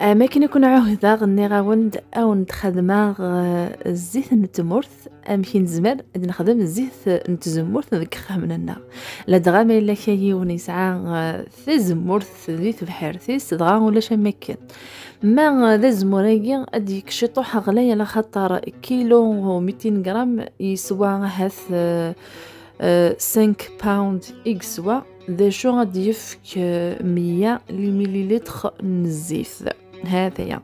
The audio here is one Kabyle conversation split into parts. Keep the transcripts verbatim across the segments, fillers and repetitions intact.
Am akken i ken-ɛuhdeɣ, nniɣ-awen-d ad wen-d-xedmeɣ, eh, zzit n tmurt, amek i nezmer ad nexdem zzit n tzemmurt deg ixxamen-nneɣ. Ladɣa ma yella kra yiwen yesɛa, eh, tazemmurt di tebḥirt-is, dɣa ulac am akken. Ma, eh, d azemmur-agi ad d-yekk ciṭuḥ ɣlay, ala xaṭer kilo u mitin gram yeswa ahat, eh, eh, cinq pound i yeswa, d acu ad d-yefk, eh, meyya mililitr n zzit. Ha-t-aya.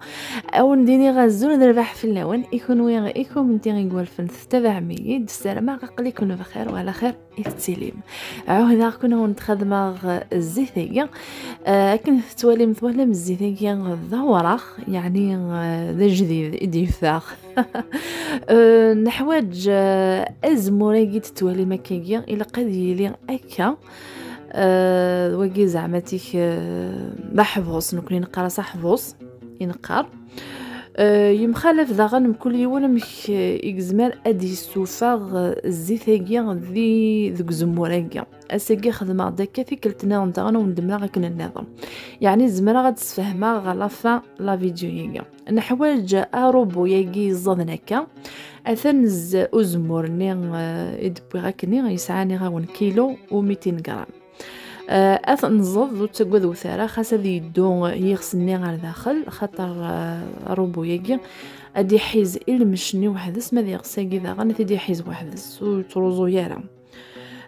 Ad wen-d-iniɣ azul d rrbeḥ fell-awen, i kunwi i kunemti i iwalfen tettabaɛem-iyi-d, ssarameɣ aql-iken bxir wa ɛla xir i tettilim. Ɛuhdeɣ-ken ad wen-d-xedmeɣ, eh, zzit-agi. Eh, akken tettwalim, twalam zzit-agi d awraɣ, yeɛni, eh, d ajdid i d-yeffeɣ. Eh, neḥwaǧ, eh, azemmur-agi d-tettwalim akkagi, ilaq ad yili akka. Eh, wagi zeɛma tik, eh, d aḥbus, nekni neqqar-as aḥbus, i neqqar. Eh, yemxalaf daɣen mkul yiwen amek, eh, i yezmer ad d-yessufeɣ, eh, zzit-agi di, deg uzemmur-agi. Ass-agi xedmeɣ-d akka, tikkelt nniḍen daɣen ad wen-d-mleɣ akken nniḍen. Yeɛni zemreɣ ad d-sfehmeɣ ɣer la fin la vidéo-agi. Neḥwaǧ arubu-agi iẓaden akka. Atan z-, uzemmur-nni, eh, i d-wwiɣ akkenni, yesɛa niɣawen kilo u mitin gram. Eh, ad t-nẓeḍ, ur ttaggadewt ara, xas ad yeddu yiɣes-nni ar daxel, xaṭer, eh, arubu-agi ad iḥiz i lmec-nni weḥd-s, ma d iɣes-agi daɣen ad t-id-iḥiz weḥd-s, ur yettruẓu ara.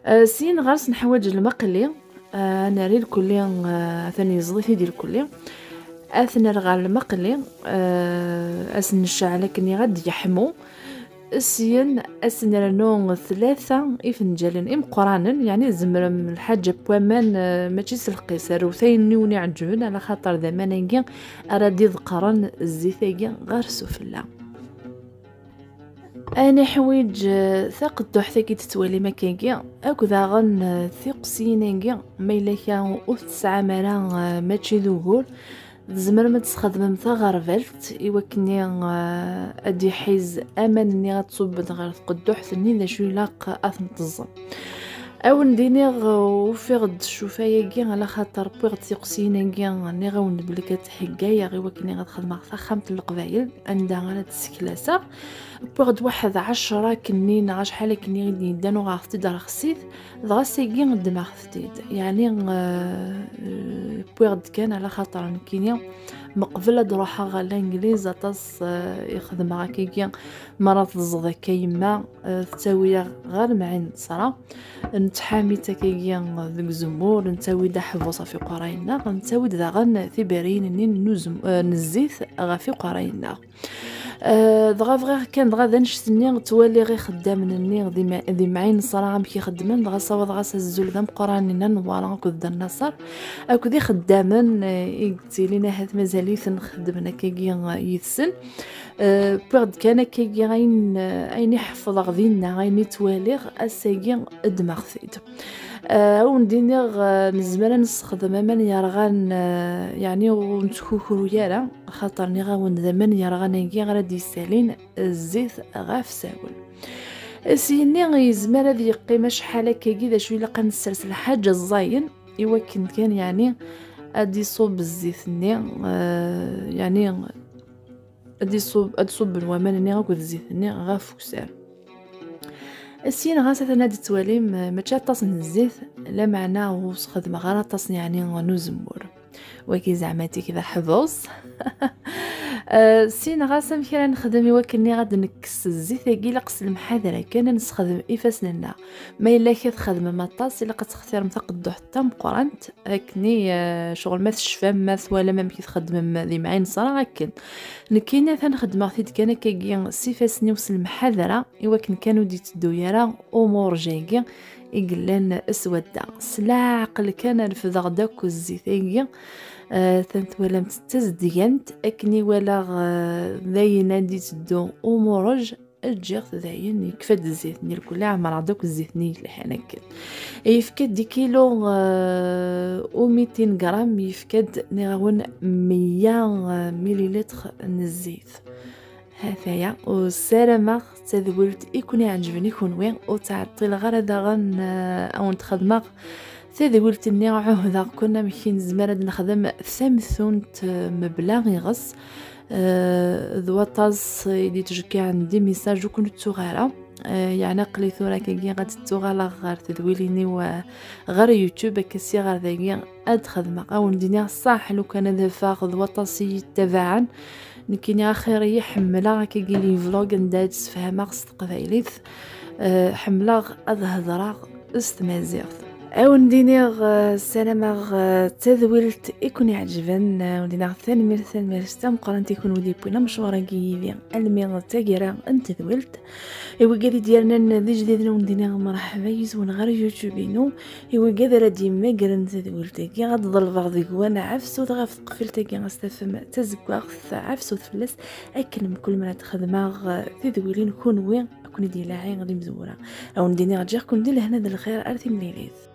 Eh, syin ɣer-s neḥwaǧ lmeqli, eh, ad nerr irkelli, eh, atan yeẓḍ-it-id irkelli. Ad t-nerr ɣer lmeqli, eh, ad s-necɛel akken ad d-yeḥmu. Syin ad s-nernu tlata ifenǧalen imeqqranen, yeɛni tzemrem lḥaǧa n waman, eh, mačči s lqis, rrut ayen i wen-iɛeǧben, ala xaṭer d aman-agi ara d-iḍeqqren zzit-agi ɣer sufella. Ad neḥwiǧ, eh, taqedduḥt-agi tettwalim akkagi, akk daɣen, eh, tiqsiyin-agi, ma yella kra ur tesɛam ara, eh, mačči d ugur, tzemrem ad tesxedmem taɣerbalt i wakken, eh, ad d-iḥiz aman-nni ad tṣubben ɣer tqedduḥt-nni, d acu ilaq ad ten-teẓẓem. Ad wen-d-iniɣ, eh, ufiɣ-d ccufay-agi, ala xaṭer wwiɣ-d tiqsiyin-agi, nniɣ-awen-d belli ad ttḥeggayeɣ i wakken ad xedmeɣ taxxamt n Leqbayel, anda ara d-sseklaseɣ. Wwiɣ-d waḥed ɛecra akken-nni neɣ acḥal akken i d-yeddan, uɣeɣ-t-id rexsit, dɣa ass-agi ddmeɣ-t-id. Yeɛni, eh, eh, wwiɣ-d kan ala xaṭer nekkini meqbel ad ruḥeɣ ɣer Langliz aṭas, eh, i xedmeɣ akkagi. Mi ara teẓẓeḍ akka yemma, eh, tettawi-aɣ ɣer Lemɛin n Ṣṣra. Nettḥami-tt akkagi deg uzemmur, nettawi-d aḥebbus ɣef iqerray-nneɣ, nettawi-d daɣen tiberriyin-nni n uzem-, eh, n zzit ɣef iqerray-nneɣ. Eh, dɣa bɣiɣ kan dɣa d annect-nni ttwaliɣ ixeddamen-nni di ma-, di Mɛin Ṣṣra amek i xeddmen, dɣa ssawaḍeɣ-as azul d ameqqran i Nna Newwara akked Dda Nnaṣer, akked ixeddamen, eh, i yettilin ahat mazal-iten xeddmen akkagi, eh, yid-sen. Eh, wwiɣ-d kan akkagi ayen, eh, ayen i ḥeffḍeɣ dinna, ayen i ttwaliɣ, ass-agi ddmeɣ-t-id. Eh, ad wen-d-iniɣ, eh, nezmer ad nessexdem aman yerɣan, eh, yeɛni ur nettkukru ara, axaṭer nniɣ-awen d aman yerɣan-agi ara d-yessalin zzit ɣef usawen. Syenni yezmer ad yeqqim acḥal akkagi, d acu ilaq ad nessers lḥaǧa ẓẓayen, i wakken kan, yeɛni, ad d-iṣubb zzit-nni, eh, yeɛni, ad d-iṣubb, ad d-ṣubben waman-nni akked zzit-nni ɣef ukessar. Syin ɣas atan ad d-twalim, eh, mačči aṭas n zzit, lameɛna ur sxedmeɣ ara aṭas, yeɛni, n uzemmur. Wagi zeɛma tik d aḥbus. Eh, syin ɣas amek ara nexdem i wakken ad nekkes zzit-agi, ilaq s lemḥadra kan ad nessexdem ifassen-nneɣ. Ma yella kra txedmem aṭas, ilaq ad textirem taqedduḥt tameqqrant, akken i, eh, ccɣel ma tecfam, ma twalam amek i txeddmem di Mɛin Ṣṣra, akken. Nekkini atan xeddmeɣ-t-id kan akkagi s ifassen-iw s lemḥadra, i wakken kan ur d-yetteddu ara umuṛej-agi i yellan s wadda. S leɛqel kan refdeɣ-d akk zzit-agi, eh, atan twalam-tt d tazeddgant, akken i walaɣ, eh, d ayen ad d-yetteddu umuṛej, ǧǧiɣ-t dayen, yekfa-d zzit-nni, lkul ɛemreɣ-d akk zzit-nni yelhan akken. Yefka-d kilo, eh, u mitin gram, yefka-d, nniɣ-awen, meyya, eh, mililitr n zzit. Ha-t-aya, u ssarameɣ d tadwilt i ken-iɛeǧben i kunwi, ur ttɛeṭṭileɣ ara daɣen, eh, ad wen-d-xedmeɣ Tadwilt-nni ɛuhdeɣ-ken amek i nezmer ad nexdem tamtunt, eh, mebla iɣes. Eh, d waṭas i d-yettjeggiɛen di message ur ken-ttuɣ ara. Eh, yeɛni aql-i tura akkagi ad ttuɣaleɣ ɣer tedwilin-iw, eh, ɣer YouTube, akka si ɣer dagi ad xedmeɣ. Ad wen-d-iniɣ ṣṣaḥ, lukan ad afeɣ d waṭas i yi-ttabaɛen, nekkini axir-iyi ḥemmleɣ akkagi les vlogs anda ad sefhameɣ s teqbaylit. Eh, ḥemmleɣ ad hedreɣ s tmaziɣt. Ad wen-d-iniɣ, eh, ssarameɣ, eh, d tadwilt i ken-iɛeǧben. Eh, ad wen-d-iniɣ tanemmirt, tanemmirt tameqqrant i kenwi d-yewwin amecwar-agi yid-i almi d taggara n tedwilt. I wigad i d-yernan d ijdiden, ad wen-d-iniɣ mṛeḥba yis-wen ɣer YouTube-inu. I wigad ara d-yemmagren tadwilt-agi, ad ḍelbeɣ deg-wen ɛefsut ɣef teqfilt-agi, ad s-tafem d tazeggaɣt, ɛefsut fell-as, akken mkul mi ara d-xedmeɣ, eh, tidwilin, kunwi ad ken-id-ilaɛi d imezwura. Ad wen-d-iniɣ ǧǧiɣ-ken di lehna d lxir, ar timlilit.